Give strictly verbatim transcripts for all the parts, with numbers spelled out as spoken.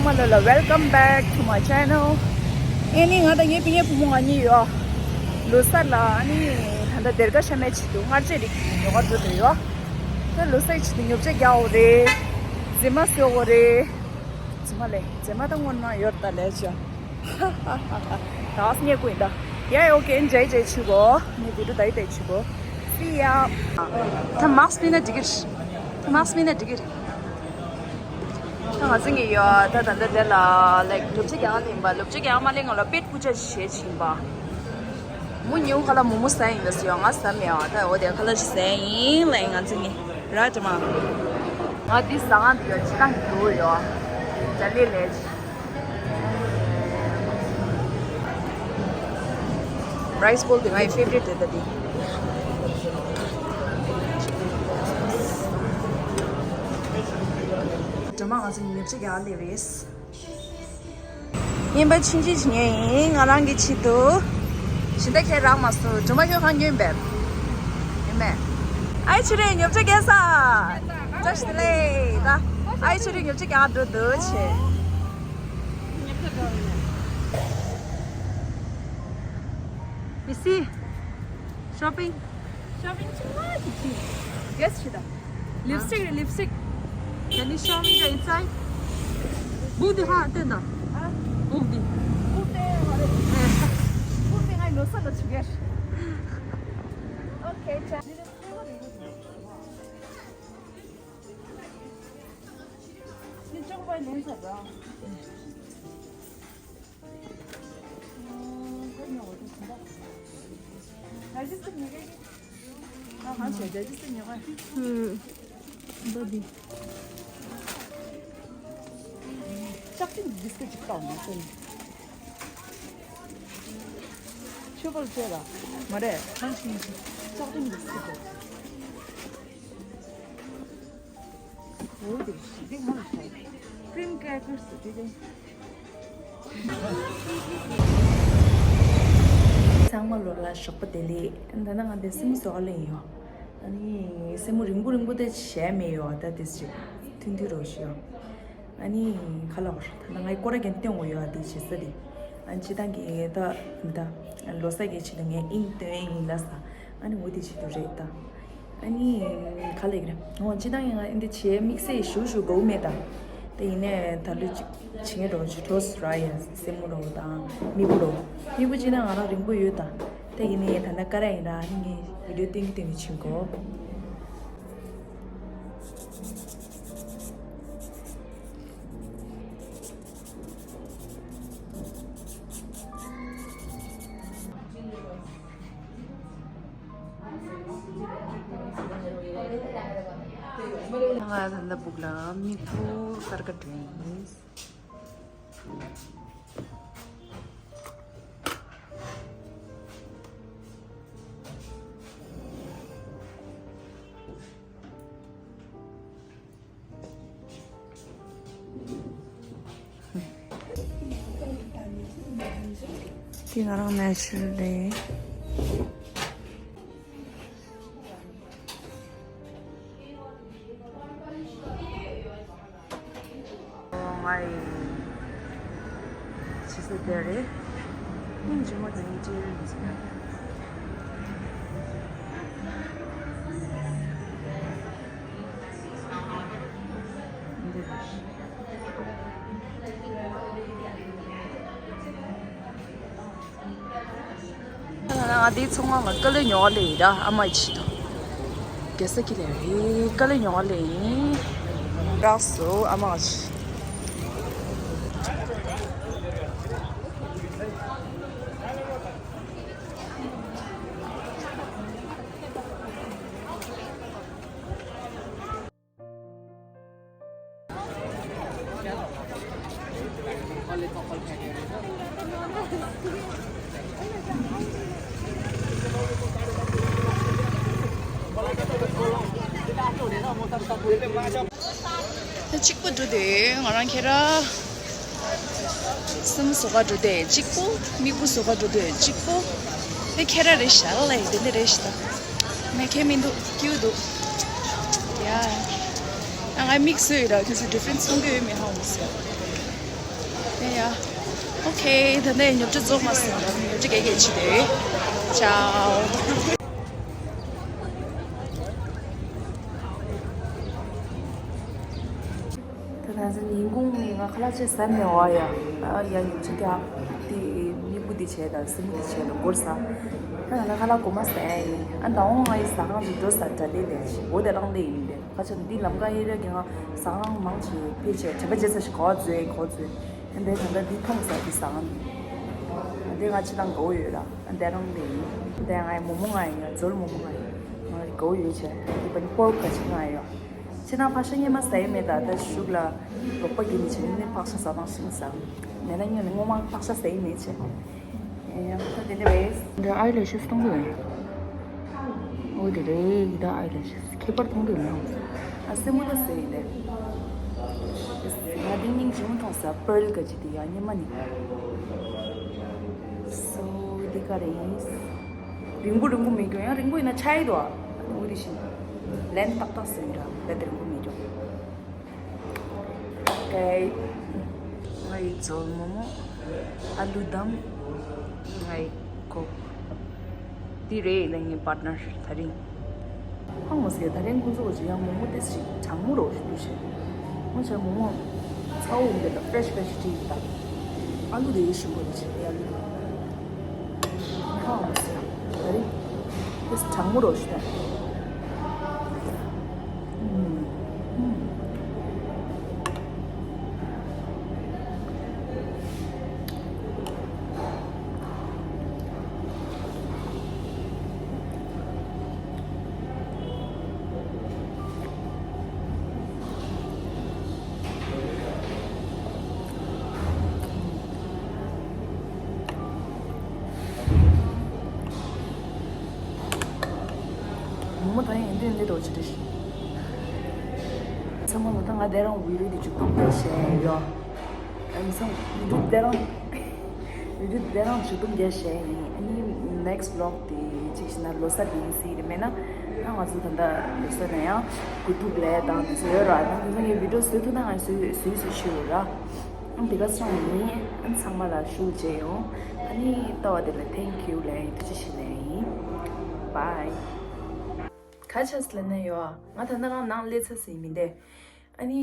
Hello, welcome back to my channel. ཨེ་ནི་ང་དང་ངའི་སྤུན་ཉེ་བུ་མོ་ང་གཉིས་ཡོད། ལོ་གསར་ལ་ཨ་ནི་ད་ལྟ་སྡེར་ཁ་ཤ་མེད་ཆེད་དུ་མངར་ཆའི་རིགས་ཉོ་གར་འགྲོ་འདོད་ཡོད། ད་ལོ་གསར་ཆེད་དུ་ཉོ་ཆ་རྒྱག་འོ་རེད། རྫི་མ་བཟོ་འོ་རེད། རྫི་མ་ལས་རྫི་མ་ད་སྔོན་ན་ཡོད་ད་ལས་ཅོ། ད་ཨ་སྙེ་ཀུ་ཡིན་ད། Yeah, okay, enjoy, enjoy ཆུ་གོ། ངའི་བི་ཌིའོ་ད་ཡི་ད་ཆུ་གོ། See ya. ད་མཱསི་མིན་ན་འགྲིག་གི་རེད། ད་མཱསི་མིན་ན་འགྲིག་གི་རེད། ད་ང་ཚོ་གི་ཡོད་ད་ད་ལྟ་དེ་ལ་ལེགས་སློབ་ཆ་རྒྱག་ལེན་པ་སློབ་ཆ་རྒྱག་མ་ལེན་ང་ལ་པེད་ཕུ་ཆ་བྱེད་བྱིན་པ། མུ་ཉིའུ་ཁ་ལ་མོ་མོ་ཟ་ཡིན་ལ་སི་ཡོ་ང་ཟ་མེད་བ་ད་འོ་དེ་ཁ་ལ་ཞིག་ཟ་ཡིན་ལ་ཡིན་ང་ཚོ་གི་ར་ཅ་མ། ང་འདི་ཟ་ང་འདི་ཡོད་ཅི་ད་འགྲོ་ཡོད་ཇ་ལེ་ལེ། Rice bowl དེ་ངའི་ཕེ་ཝ་རི་ཊི་དེ་ད་དེ། ཇ་མ་ང་ཚོ་ཉིན་ཆ་རྒྱག་ལེ་རེད། ཡིན་པ་ཕྱིན་ཅི་ཇི་ཉོས་ཡིན་ང་རང་གི་ཆེད་དུ། ཞི་བདེ་ཁྱེད་རག་མ་སོང་ཇ་མ་ཁྱོད་གང་ཉོས་པས། ཡིན་མེད། ཨའི་ཆུ་རེད་ཉོ་ཆ་རྒྱག་ས། བཀྲ་ཤིས་བདེ་ལེགས་ད། ཨའི་ཆུ་རེད་ཉོ་ཆ་རྒྱག་འགྲོ་འདུག་ཆེ། You see? Shopping. Shopping too much. Yes, Shida. Lipstick, lipstick. Can you show me the inside? Book the heart, then the. Book the. Book the. Book the. I know so much. Okay, cha. ཆོག་པར་བྱས་ལ། མ་རེད། ཆོག་པར་བྱས། འོ་དེ་ཞི་བདེ་ང་ལ་ཤོག Cream crackers དེ་དེ། ཚང་མ་ལོ་ལ་ཞོགས་པ་བདེ་ལེགས། ད་ནང་ང་དེ་སེམས་བཟོ་ལེན་ཡོད། ཨ་ནི་སེམས་མོ་རིང་པོ་རིང་པོ་དེ་བྱས་མེད་ཡོད་ད་དེ་ཞིག་ཐུན་ཐུན་རོ་ཞིག་ཡོད། ཨ་ནི་ཁ་ལག་ད་ང་ཡི་སྐོར་ར་གན་སྟོན་འོ་ཡོད་ཨ་དེ་བྱེད་ས་དེ། ཨ་ནི་སྤྱི་བཏང་གི་ད་ད་ལོ་གསར་གྱི་ཆེད་དུ་ངས་ཨིན་སྟོན་ཡིན་ལ་ས། ཨ་ནི་འོ་དེ་ཆེད་དུ་རེད་ད། ཨ་ནི་ག་ལེགས་རེད། འོ་སྤྱི་བཏང་ཡང་ཨ་འདི་བྱས་དམིགས་བསལ་ཞུ་ཞུ་དགོས་མེད་ད། དེ་ཡིན་ནས་ད་ལོ་གཅིག་བྱེད་ངེས་འགྲོ་ཆུ་གྲོ་སུ་ར་ཡ་སེན་མོ་རོ་དང་མིག་བུ་རོ། མིག་བུ་སྤྱི་བཏང་ང་རང་རིང་པོ་ཡོད་ད། དེ་ཡིན་ནས་ད་ལྟ་ཀ་ར་ཡིན་ར་ཨ་ནི་ངས་བི་ཌིའོ་སྟོན་གི་སྟོན་གི་ཕྱིན་གོ། ང་ད་ལྟ་སྦུག་ལ་མིག་ཕུ་སར་ཀ་འགྲོ་ཡིན། དེ་ང་རང་ནེ་ཆུ་རལ་རེད། ཨོ་མའི། ཆི་ཟེར་དེ་རེད། སྙིང་རྗེ་མོ་དེ་ནི་ཅི་ཡོད་ཟེར་ན། འདི་རེད། ང་དེའི་ཚོང་ཁང་ལ་ཀ་ལོན་ཉོ་བ་ལས་ཡིན་ར་ཨ་མ་ཡི་ཆེད་དུ། རྒྱལ་ས་ཀི་ལས་རེད་ཀ་ལོན་ཉོ་བ་ལས་ཡིན། རགས་སུ་ཨ་མ་ཆེད། གཅིག་པུ་འགྲོ་དེ་ང་རང་ཁྱེད་ར། སེམས་བཟོ་ག་འགྲོ་དེ་གཅིག་པུ། མིག་པུ་བཟོ་ག་འགྲོ་དེ་གཅིག་པུ། དེ་ཁྱེད་ར་རེད་ཤག་ལ་དེ་འདི་རེད་ཤག་ད། ངས་ཁྱེད་མི་འདུག་སྐྱིད་འདུག་ཡ། ང་ངའི་མིག་བཟོས་ཡོད་ར་ཁྱོད་ཚོ་ཌི་ཕ་རེན་སི་མཐོང་གི་ཡོད་མེད་ཧ་གོ་མི་སྲིད། ཨོ་ཁེ། ད་ནས་ཉོ་སྒྲིག་རྫོགས་མ་སོང་། ཉོ་སྒྲིག་ག་ག་བྱེད་དེ། ཅའོ། ད་ད་ཚོ་ཉིན་གུང་ནས་ང་ཁ་ལག་ཅིག་ཟ་མེད་བ། ཡ་ཨ་ཡ་ཉོ་སྒྲིག་རྒྱག་དེ་མིག་བུ་དེ་བྱས་དང་སེན་མོ་དེ་བྱས་དང་སྒོར་ཟ། ད་ང་ཁ་ལག་གོ་མ་ཟ་ཡིན། ཨ་ད་འོང་ང་ཡི་ཟ་ཁང་དུ་འགྲོ་ཟ་དྲ་ལེ་ལེ་འོ་དེ་རང་ལེ་ཡིན་ཏེ། ཁ་ཆེ་འདི་ལམ་ཀ་ཨེ་རིའི་ང་ཟ་ཁང་མང་ཆེ་ཕལ་ཆེར་དྲན་པ་བརྗེད་ས་ཞིག་གོ་ཚོད་གོ་ཚོད། ཨ་འདི་ད་ལྟ་འདི་མཐོང་ས་འདི་ཟ་ཁང་འདི། ཨ་འདི་ང་ཕྱི་ནང་དགའ་བོ་ཡོད་ར། ཨ་འདི་རང་འདི་ཡིན། འདི་ང་ཡི་མོག་མོག་ང་ཡིན། ཡ་ཛོལ་མོག་མོག་ང་ཡིན། ང་ཡི་དགའ་བོ་ཡོད་ཆེ། འདི་པ་ནི་པོར་ཀ་ཅིག་ང་ཡོད། ཕྱི་ནང་ཕག་ཤ་སྔོན་མ་ཟ་ཡི་མེད། ད་ལྟ་གཞུག་ལ་རོགས་པ་རྒྱུ་ནི་བྱས་ནས་ཕག་ཤ་ཟ་སྟངས་ཤེས་ས། མེད་ན་སྔོན་ནས་སྔོན་མ་ཕག་ཤ་ཟ་ཡི་མེད་ཆེ། ཨེ་ཡང་ད་དེ་འདྲ་བས། འདི་ཨའི་ལེ་ཤེས་གཏོང་གི་ཡོད། འོ་དེ་རེད། ད་ཨའི་ལེ་ཤེས་ཁྱད་པར་གཏོང་གི་ཡོད་མ། ཨ་སེན་མོ་ད་ཟེར་ཡི་ལེ། ང་དེ་སྙིང་རྗེ་མོ་མཐོང་ས་པརལ་ག་ཅི་དེ་ཡ་སྙེ་མ་ནི། སོ་འདི་ག་རེད། རིང་པོ་རིང་པོ་མེད་ཀྱང་ཡང་རིང་པོ་ཡིན་ན་ཆགས་ཡི་འདུག་ཨ། འོ་དེ་བཞིན་ལན་ཏག་ཏག་ཟེར་ཡི་ར། ད་དེ་རིང་པོ་མེད་ཀྱང་། ཨོ་ཁེ། ང་ཡི་ཛོལ་མོག་མོག་ཨ་ལུ་དམ། ང་ཡི་ཀོག་འདི་རེད་ལ་ངའི་པར་ཊི་ནར་དེ་རིང་། ཧང་མ་ཟེར། དེ་རིང་ཁོང་ཚོ་གི་ཡང་མོག་མོག་ཏོག་ཙམ་གྲང་མོ་རོ་ཞིག་འདུག་ཤིང་། ང་ཚོའི་མོག་མོག་ཚ་བོ་འདི་ལ་ཕེ་རེ་ཤི་ཕེ་རེ་ཤི་སྤྲད་ཡི་ད། ཨ་ལུ་དེ་ཡོད་ཞིམ་པོ་རེད་ཤིང་ཨ་ལུ། ཧང་མ་ཟེར། དེ་རིང་ཏོག་ཙམ་གྲང་མོ་རོ་ཞིག་ད། མོག་མོག་ད་ཡིན་འདི་འདི་འགྲོ་ཆི་རེད། ཚང་མ་ལ་ད་ང་དེ་རང་བི་ཌི་ཡོ་འདི་མཇུག་སྡོམ་རྒྱག་བྱས་ཡོད། ཨ་ནི་སང་བི་ཌི་ཡོ་དེ་རང་བི་ཌི་ཡོ་དེ་རང་མཇུག་སྡོམ་རྒྱག་བྱས་ཡིན། ཨ་ནི་ནེག་སི་ཝི་ལོག་དེ་གཅིག་བྱས་ན་ལོ་གསར་དེ་ཡིན་སྲིད་རེད། མེད་ན་ད་ང་ཚོ་ད་ལྟ་ལོ་གསར་ན་ཡང་དགུ་ཐུག་ལས་དང་དེ་ཚོ་ཡོད་ར། ད་དེ་ཚོ་ངས་བི་ཌི་ཡོ་བཟོས་ཐུབ་ན་ང་བཟོས་བཟོས་བཟོས་ཤི་ཡོད་ར། ཨ་ནི་དེ་ག་སང་ཡིན། ཨ་ནི་ཚང་མ་ལ་ཤུགས་རྗེས་ཡོང་། ཨ་ནི་ལྟ་བ་དེ་ལ་ཐེང་ཁྱུ་ལབ་ཡིན། ཐུགས་རྗེ་ཆེ་ལབ་ཡིན། བའི། ག་ཆགས་ལབ་ན་ཡོད། ང་ད་ནི་རང་ནང་སླེབས་ཚར་ཟིན་མིན་ཏེ། ཨ་ནི།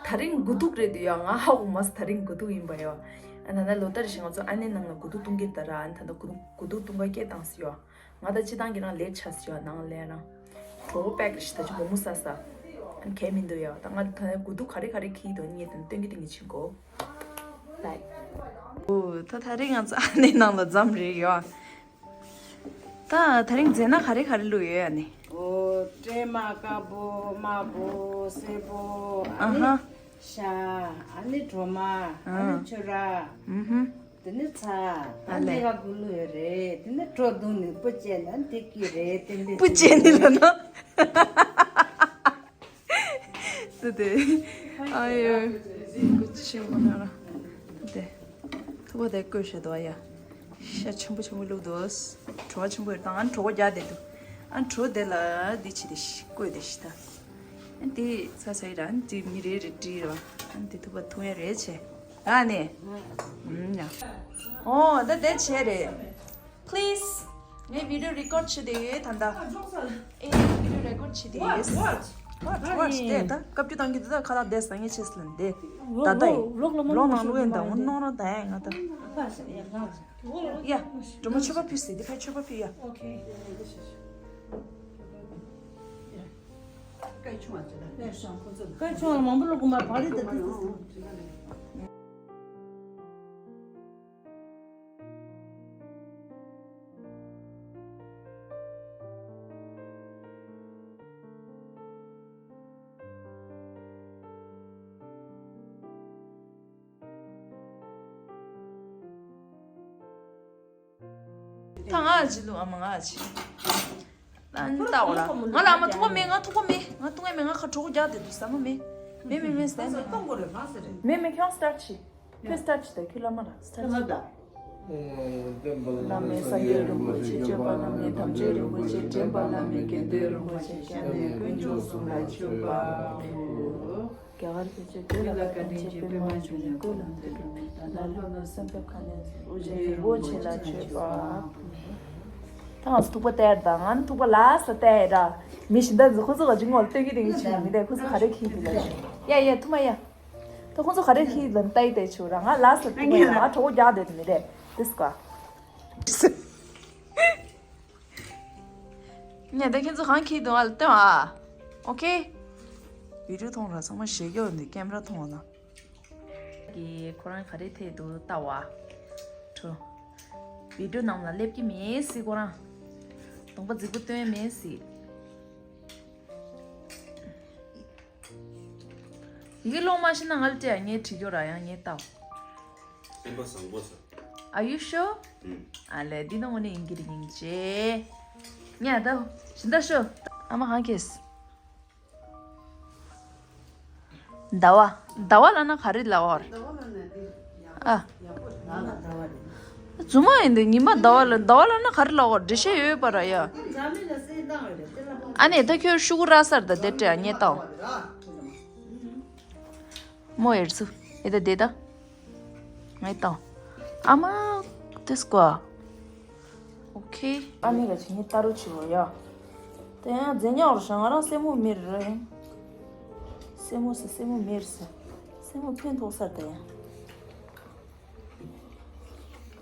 ད་རིང་དགུ་ཐུག་རེད་འདུག་ཡ། ང་ཧ་གོ་མ་སོང་ད་རིང་དགུ་ཐུག་ཡིན་པ་ཡ། ཨ་ད་ལྟ་ལོ་ལྟར་བཞིན་ང་ཚོ་ཨ་ནེ་ནང་ལ་དགུ་ཐུག་བཏུང་གི་ད་ར། ཨ་ནི་ད་ལྟ་དགུ་ཐུག་དགུ་ཐུག་བཏུང་ག་སྐད་བཏང་སི་ཡ། ང་ད་སྤྱི་བཏང་གི་རང་ལེ་ཊི་ཆགས་སི་ཡ་ནང་ལ་རང་། གྲོགས་པོ་པེག་ཞིག་ད་ཅི་མོག་མོག་ཟ་ས། ཨ་ནི་གལ་མི་འདུག་ཡ། ད་ང་ད་དགུ་ཐུག་ག་རེ་ག་རེ་ཁྱེར་འདུག་ངས་ད་སྟོན་གི་སྟོན་གི་ཕྱིན་གོ། ལའིག་ཨོ་ད་ད་རིང་ང་ཚོ་ཨ་ནེ་ནང་ལ་འཛོམས་རེད་ཡ། ད་དེ་རིང་མཛེས་ན་ག་རེ་ག་རེ་བླུགས་ཡོད་ཨ་ནི། ཨོ་སྲན་མ་དཀར་པོ་དམར་པོ་སེར་པོ་ཨ་ནི་ཨ་ཧ། ཤ་ཨ་ནི་གྲོ་མ་ཨ་ནི་ཨ་ཆུ་ར། ཨུ་ཧུ། དེ་ནི་ཚྭ་ཨ་ཨ་ནི་ལེ། ལ་དགུ་བླུགས་ཡོད་རེད། དེ་ནི་གྲོ་བརྡུངས་ནས་སྤུ་བཅད་ན་འདི་གི་རེད། དེ་འདི་སྤུ་བཅད་ནི་ལ་ན། དེ་དེ། ཨ་ཡོ། གུ་ཅི་ཤེས་མ་ན་ར། དེ་དེ། ཐུག་པ་དེ་བསྐོལ་བྱས་འདུག་ཨ་ཡ། ཤ་ཆེན་པོ་ཆེན་པོ་བླུགས་འདུག་བྲོ་བ་ཆེན་པོ་ཡོད་དང་ཨ་གྲོ་བོ་རྒྱག་བསྡད་འདུག་ཨ་གྲོ་དེ་ལ་འདི་བྱེད་དེ་ཤི་བསྐོལ་དེ་ཤི་ད། ཨ་འདི་ཚ་ཚ་ཡི་ར་ཨ་འདི་མི་རེ་རེ་བྲིས་ར་བ། ཨ་འདི་ཐུག་པ་འཐུང་ཡ་རེད་བྱས། ཨ་ནི། ཨུམ་ཡ། ཨོ་ད་དེ་བྱས་རེད། Please. ངས་བི་ཌི་ཡོ་རི་ཀོཌ་བྱེད་དེ་ཡོད་ད་ལྟ། ཨེ་ངས་བི་ཌི་ཡོ་རི་ཀོཌ་བྱེད་དེ་ཡོད། What? What? དེ་ད་སྐབས་བཅུ་བཏང་གི་འདུག་ད་ཁ་ལག་བསྡད་སང་ངས་ཆེ་སི་ལན་དེ། ད་ལྟ་ཡིན། ལོག་ལ་མ་ལོག་ནང་ལོག་ཡིན་ད་འོ་ནོ་ར་ད་ཡ་ང་ད། ཡ། སྒྲོལ་མ་མཆོད་པ་ཕུལ་ཟེར་དེ་ཕར་མཆོད་པ་ཕུལ་ཡ། ཨོ་ཁེ། སྐད་ཆུང་བ་ཟེར་ལ་ལྷས་ཤང་ཁོ་ཚོ་སྐད་ཆུང་བ་མང་པོ་ལོག་གོ་མ་བག་རེད་ད་དེ་དེ། ད་ང་ཅི་ལུ་ཨ་མ་ང་ཅི། ཨ་ནི་ལྟ་འོ་ལ་ང་ལ་ཨ་མ་ཐུག་པ་མེད། ང་ཐུག་པ་མེད། ང་ཐུག་ངེ་མེད། ང་ཁ་གྲོད་ཁོག་རྒྱགས་བསྡད་འདུག་ཟ་མ་མེད། མེད་མེད་མེད་ཟ་མེད། མེད་མེད་ཁྱོད་སི་ཊར་ཊི་བྱེད། ཁྱོད་སི་ཊར་ཊི་བྱེད་ད་ཁྱོད་བླ་མ་ར་སི་ཊར་ཊི་བྱེད། བླ་མེད་སངས་རྒྱས་རིན་པོ་ཆེ་སྤྱོད་པ་བླ་མེད་དམ་ཆོས་རིན་པོ་ཆེ་འདྲེན་པ་བླ་མེད་དགེ་འདུན་རིན་པོ་ཆེ་སྐྱབས་གནས་དཀོན་མཆོག་གསུམ་ལ་མཆོད་པ་ཕུལ། རྒྱ་གར་གྱི་ཆོས་བོད་ལ་བཀའ་དྲིན་ཆེ། པདྨ་འབྱུང་གནས་ཀུན་ལ་འདུད་འགྲོ་མེད། ད་ལྟ་ལྷོ་ནུབ་སེམས་དཔའ་མཁའ་འགྲོ་ཨོ་རྒྱན་རིན་པོ་ཆེ་ལ་མཆོད་པ། ད་ང་ཚོ་ཐུག་པ་སྟེར་དང་། ང་ནི་ཐུག་པ་ལ་ས་སྟེར་ར། མི་གཞན་དག་ཚོ་ཁོ་ཚོ་ག་ཅིག་ངོ་ལ་སྟོན་གྱི་རིང་ཆེ་མི་དེ་ཁོ་ཚོ་ག་རེ་ཁྱི་དེ་ལ་ཆེ། ཡ་ཡ་ཐུག་མ་ཡ། ད་ཁོ་ཚོ་ག་རེ་ཁྱི་ལ་ལྟ་ཡི་དེ་ཆུ་ར། ང་ལ་ས་ཐུག་པ་ཡ། ང་གྲོགས་རྒྱག་དེ་མི་དེ་དིས་ཀ། ངས་ད་ཁྱེད་ཚོ་གང་ཁྱི་དུ་ང་ལ་སྟོན་ཨ། ཨོ་ཁེ། བི་ཌིའོ་མཐོང་ར་ཚང་མ་ཞེ་སྐྱོ་འདི་ཀེམ་ར་མཐོང་ན། གི་ཁོ་རང་ག་རེ་ཐད་དུ་ལྟ་བ། ཁྲོ། བི་ཌིའོ་ནང་ལ་སླེབས་ཀྱི་མེད་སི་ཁོ་རང་། གདོང་པ་རྫིག་པོ་སྟོན་མེད་སི། ཡི་གེ་ཀློག་མ་ཤེས་ན་ང་ལ་སྤྲད་ཨ། ངས་བྲིས་སྐྱོར་ར་ཡང་ངས་ལྟ་བ། སེམས་པ་བཟང་པོ་ཟེར། Are you sure? ཨུམ། ཨ་ལེ་འདི་ནང་ངོ་ནས་ཡིན་གྱི་རེད་ཡིན་ཅེ། ཉ་ད་ཤིན་ད་ཤོ། ཨ་མ་གང་གེས། ཟླ་བ། ཟླ་བ་ལབ་ན་ག་རེ་ལབ་པ་རེད། ཨ། རྫུན་མ་ཡིན་དུས་ཉི་མ་ཟླ་བ་ལ་ཟླ་བ་ལབ་ན་ག་རེ་ལབ་པ་འགྲེལ་བཤད་ཡོད་པ་ར་ཡ། ཨ་ནེ་ད་ཁྱོད་ཤུ་གུ་ར་སར་ད་དེ་སྤྲད་ཨ་ཉེ་ཏའོ། མོ་ཨེར་སུ་ཨེ་ད་དེ་ད། ངའི་ཏང་། ཨ་མ། དེ་སྐོ། ཨོ་ཁེ། ཨ་ནི་ལ་ཆི་ངའི་ཏ་རུ་ཆི་བོ་ཡ། དེ་ཡང་རྫས་ཉག་རུ་ཤ་ང་རང་སེ་མོ་མེར་རེ། སེ་མོ་སེ་སེ་མོ་མེར་སེ། སེ་མོ་ཕན་ཐོགས་ས་དེ་ཡང་།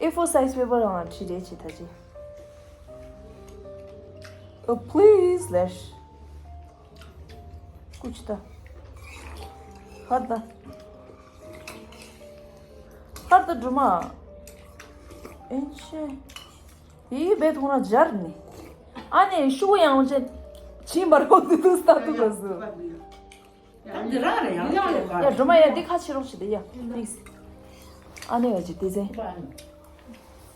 ཨེ་ཕོར་སའིཛ་པེ་པར་རང་ལ་བྲིས་རེད་ཆི་ད་ཅི། ཨོ་པི་ལི་ཛི་ལེ་ཤ། ཀུ་ཆི་ད། ཧར་ད། ཧར་ད་སྒྲོལ་མ། ཨེན་ཤེ། ཡི་བེ་ཐོང་ར་སྦྱར་ནི། ཨ་ནེ་ཤུ་གུ་ཡང་ཅེ། ཕྱིན་པར་ཧོ་དུ་དུ་སྟ་དུ་ག་སུ། ད་འདི་རང་རེད་ཡང་ཡང་ཡོད་ག་ཡ་སྒྲོལ་མ་ཡ་འདི་ཁ་ཕྱི་རོགས་ཤིག་དེ་ཡ། པི་ལི་ཛི། ཨ་ནེ་ཡ་ཅི་དེ་ཟེ།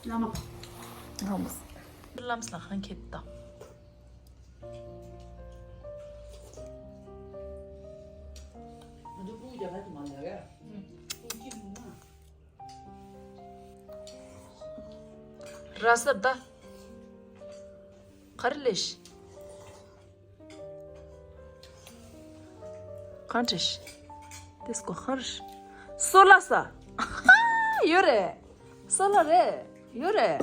ལམ་ལམ་ས་ཁང་ཁེབས་ད། ར་ས་ད། ག་རེ་ལས་ཤི། གང་བྲིས་ཤི། དེ་སྐོ་གང་རེད། སོ་ལ་ས། ཡོད་རེད། སོ་ལ་རེད། ཡོད་རེད།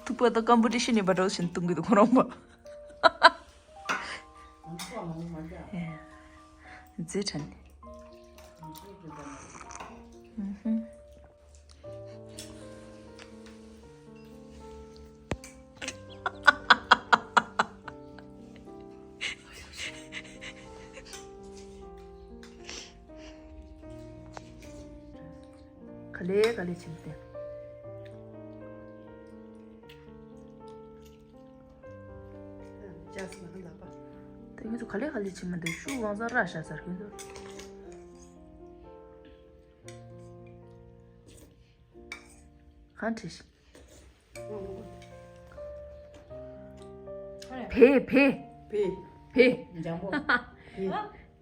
ཐུག་པ་དང་ཀམ་པུ་ཊི་ཤན་ནས་འབའ་འགྲོ་བཞིན་གཏོང་གི་འདུག་ཁོ་རང་པ། རྫས་ཕྲན། ག་ལེ་ག་ལེ་བྱེད་དེ། ད་ངེད་ཚོ་ག་ལེ་ག་ལེ་བྱེད་མ་འདུག་ཤུགས་གང་ས་ར་ཤ་ཚར་ཁྱོད་ཚོ། གང་བྲིས། བེ་བེ། བེ། བེ། ལྗང་པོ། བེ།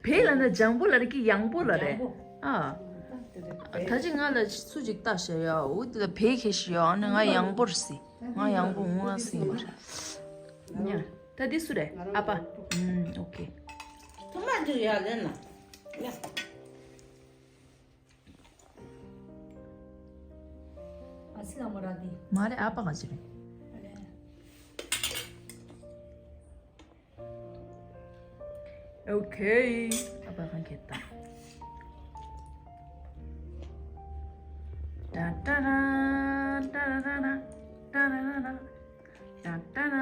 བེ་ལ་ན་ལྗང་པོ་ལ་རེད་ཀི་ཡང་པོ་ལ་རེད། ལྗང་པོ། ཨ། ད་ཅི་ང་ལ་སུ་ཅིག་ལྟ་ཤེས་ཡ་འོ་དེ་ལ་བེ་ཁེ་ཤི་ཡ་ཨ་ནི་ང་ཡང་པོར་སི། ང་ཡང་པོ་ངོ་ང་སི་མ་རེད། ཉ། ད་འདི་སུ་རེད་ཨ་ཕ། ཨུམ་ཨོ་ཁེ། ཐུ་མ་འདི་ཡ་ལེན་ན། ཡ། ཨ་སི་ལ་མོ་ར་དི། མ་རེད་ཨ་ཕ་ག་ཅི་རེད། ཨོ་ཁེ། ཨ་ཕ་གང་ཁེ་ད། ཏ་ཏ་ར། ཏ་ར་ར་ར། ཏ་ར་ར་ར། ཏ་ཏ་ར།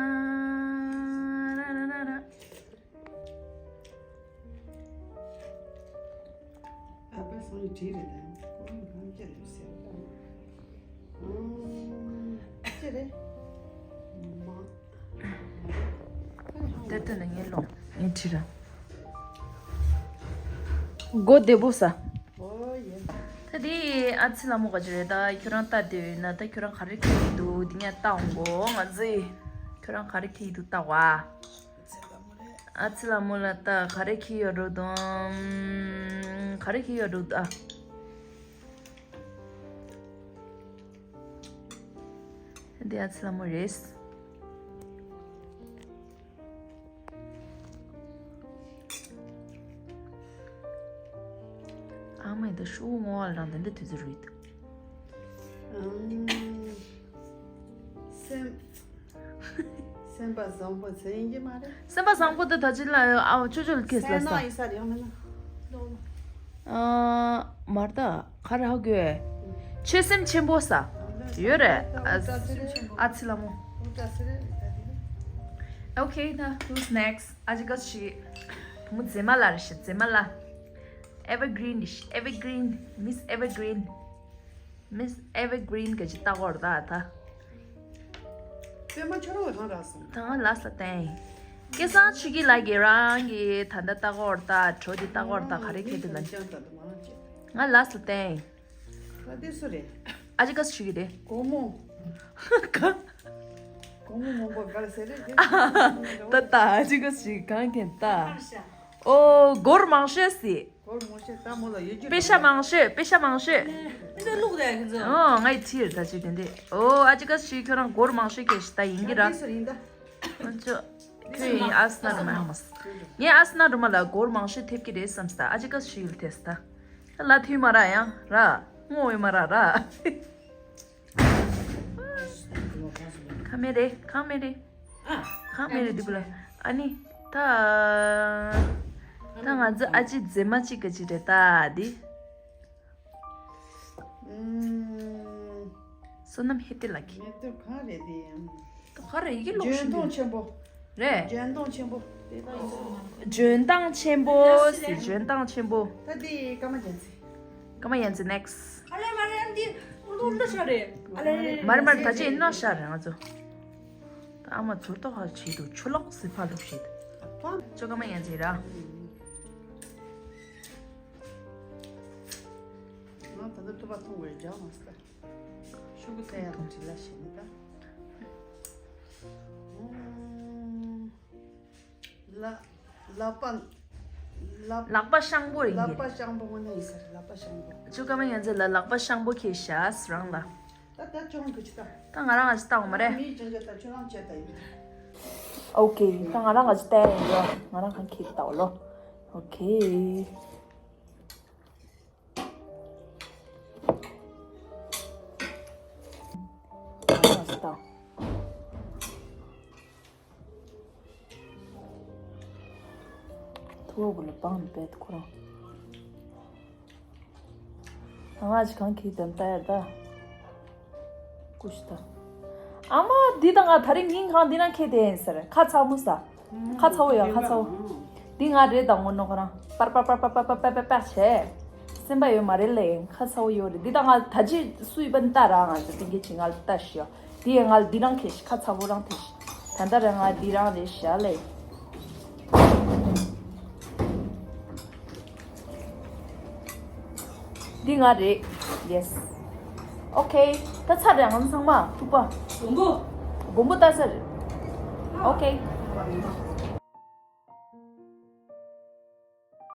ར་ར་ར་ར། ཨ་ཕ་སང་བྲིས་རེད་ད། ཁོ་རང་གང་བྱས་རེད་ཟེར་ད། ཨང་། ཅི་རེད། མ། ད་ལྟ་ནས་ངས་ལོང་ངས་བྲིས་ར། སྒོ་བདེ་པོ་ས། ཨོ་ཡེ། ད་དེ་ཨ་ཙི་ལ་མོ་ག་ཅི་རེད་ད་ཁྱོད་རང་ལྟ་དེ་ཡོད་ན་ད་ཁྱོད་རང་ག་རེ་ཁེ་ཡི་འདུག་དེ་ངས་ལྟ་འོང་གོ་ང་ཚོས་ཁྱོད་རང་ག་རེ་ཁེ་ཡི་འདུག་ལྟ་བ། ཨ་ཙི་ལ་མོ་ལ་ད་ག་རེ་ཁྱི་ཡོད་འགྲོ་དང་། ག་རེ་ཁྱི་ཡོད་འགྲོ་ད། འདི་ཨ་ཙི་ལ་མོ་རེད། ཨ་མས་ད་ཤོག་བུ་བརྔོ་བ་ལ་རང་དེ་འདྲ་དུས་ཚོད་རུལ་འདུག་ཨམ། སེམས། སེམས་པ་བཟང་པོ་ཚེ་ཡིན་གྱི་མ་རེད། སེམས་པ་བཟང་པོ་དེ་ད་ཅི་ལ་ཨ་ཅོ་ཅོ་ལ་ཁེས་ལ་སེམས་ནང་ས། ཡི་ས་རེད་ཡང་མིན་ན། ཨ། མར་ད་ག་རེ་ཧ་གོ། ཆོད་སེམས་ཆེན་པོ་ས། ཡོད་རེད། ཨ། ཨ་ཙི་ལ་མོ། Okay, now who's next? ཨ་ཅི་ག་ཞིག་བུ་མོ་མཛེས་མ་ལ་རེད་ཤག་མཛེས་མ་ལ། Evergreen རེད་ཤག Evergreen, Miss Evergreen. Miss Evergreen ག་ཅི་ལྟ་གོ་ར་ད་ད། པད་མ་ཁྱོད་རང་ག་གང་རག་སོང་། ད་ང་ལ་ས་བསྟན། སྐལ་བཟང་ཆོས་སྐྱིད་ལགས་ཀྱིས་རང་གི་ད་ལྟ་ལྟ་གོ་ར་ད་བྲོ་འདི་ལྟ་གོ་ར་ད་ག་རེ་ཁྱེད་དེ་ལ། ང་ལ་ས་བསྟན། ད་དེ་སུ་རེད། ཨ་ཅི་ག་ཞིག་རེད། སྒོར་མོ། ག་སྒོར་མོ་མང་པོ་ག་རེ་ཟེར་རེད་དེ། ད་ད་ཨ་ཅི་ག་ཞིག་གང་མཁན་ད། ཨོ་སྒོར་མང་ཤོས་སི། སྒོར་མང་ཤོས་ད་མོ་ལ་ཡོད་རྒྱུ། པེ་ཤ་མང་ཤོས། པེ་ཤ་མང་ཤོས། འདི་ལུག་རེད་ཁྱེད་ཚོ། ཨོ་ང་ཡི་ཚིར་ད་ཅི་དེ་འདི། ཨོ་ཨ་ཅི་ག་ཞིག་ཁྱོད་རང་སྒོར་མང་ཤོས་ཁྱེད་ཞིག་ད་ཡིན་གྱི་ར། ཡང་དེ་སུ་ཡིན་ད། ཨ་ཅོ། ཁྱོད་ཡིན་ཨ་སི་ན་རུ་མ་ཧ་མ་སི། ངས་ཨ་སི་ན་རུ་མ་ལ་སྒོར་མང་ཤོས་ཐེབས་ཀྱི་རེད་བསམ་སི་ད་ཨ་ཅི་ག་ཞིག་ལ་ཐེས་སི་ད། ལ་ཐུས་མ་ར་ཡང་ར། ངོ་བོ་མ་ར་ར། ཁ་མེད་རེད། ཁ་མེད་རེད། ཨ། ཁ་མེད་རེད་འདི་བུ་ལ། ཨ་ནི། ད། ད་ང་ཚོ་ཨ་ཅེ་མཛེས་མ་གཅིག་ག་ཅིག་རེད་ད་འདི། ཨུམ། བསོད་ནམས་ཧེ་ཏེ་ལགས་ཀྱིས། མེ་ཏོག་གང་རེད་དེ་ཡང་། ད་ག་རེ་ཡི་གེ་ལོག་ཞིག་འདུག་ལྗོན་ཤིང་ཆེན་པོ། རེད། ལྗོན་ཤིང་ཆེན་པོ། དེ་ད་ཡིན་ས་མ་རེད། ལྗོན་ཤིང་ཆེན་པོ་ཟེར། ལྗོན་ཤིང་ཆེན་པོ། ད་དེ་ཀརྨ་རྒྱལ་མཚན། ཀརྨ་རྒྱལ་མཚན་next། ཨ་ལེ་མ་རེད། ཨ་འདི་ལོ་ལོ་ཤ་རེད། ཨ་ལེ། མ་རེད་མ་རེད། ད་ཅི་ཡིན་ན་ཤ་རེད་ང་ཚོ། ད་ཨ་མ་ཚུར་ལྟོགས་ཁ་བྱེད་འདུག་ཆུ་ལོག་ཟི་ཕ་ལུག་ཤིག་ཅོ་ཀརྨ་རྒྱལ་མཚན་ར། ང་ད་ལྟ་ཐུབ་པ་མཐོང་དགོས་རྒྱག་མ་སྲིད། ཤོག་གུ་བཙལ་ཡག་དང་བྲིས་ལ་ཞེས་ནི་ད། ལ། ལག་པ། ལག་ལག་པ་ཤང་པོ་ཡིན་ལག་གྱི་པ་རེད། ཤང་པོ་དངོས་གནས་ཡིན་ས་རེད། ལག་པ་ཤང་པོ། ཅོ་ཀརྨ་རྒྱལ་མཚན་ལ་ལག་པ་ཤང་པོ་ཁྱེར་ཤག་རང་ལ། ད་ད་ཅོང་གི་ཅི་ད། ད་ང་རང་ང་ཅི་ལྟ་འོང་མ་རེད། མི་ཅན་ཅོ་ད་ཁྱོད་རང་བྱས་ད་ཡིན། ཨོ་ཀེ། ད་ང་རང་ང་ཅི་ལྟ་ཡིན་རོ། ང་རང་གང་ཁྱེར་ལྟ་འོ་ལོ། ཨོ་ཀེ། ང་རང་ང་ཅི་ལྟ། ཐུ་བོ་བུ་ལ་བང་ནི་བེད་ཁོ་རང་། ང་ཅི་གང་གི་དམ་ལྟ་ཡ་ད། ཀུ་ཤི་ད། ཨ་མ་འདི་དང་ང་ད་རིང་ཉིན་གང་འདི་ན་ཁེ་དེ་ཡིན་ཟེར་ཁ་ཚ་མོ་ས། ཁ་ཚ་བོ་ཡ་ཁ་ཚ་བོ། འདི་ང་རེད་དང་ངོ་ནོ་ཁོ་རང་པར་པར་པར་པར་པར་པར་པར་པར་བྱས། སེམས་པ་ཡོད་མ་རེད་ལེ། ཁ་ཚ་བོ་ཡོད་རེད། འདི་དང་ང་ད་ཅི་སུ་ཡིན་པ་ནི་ལྟ་ར། ང་ཚོ་ཏིང་གེ་ཅི་ང་ལ་ལྟ་ཤི་ཡོ། དེ་ཡང་ང་ལ་འདི་རང་ཁེ་ཤི་ཁ་ཚ་བོ་རང་ཐེ་ཤི། ད་ལྟ་ར་ང་འདི་རང་རེད་ཤ་ལེ། འདི་ང་རེད། Yes. Okay. ད་ཚར་རེད་ང་ཚང་མ་ཐུག་པ། མགོན་པོ། མགོན་པོ་ལྟ་ས་རེད། Okay.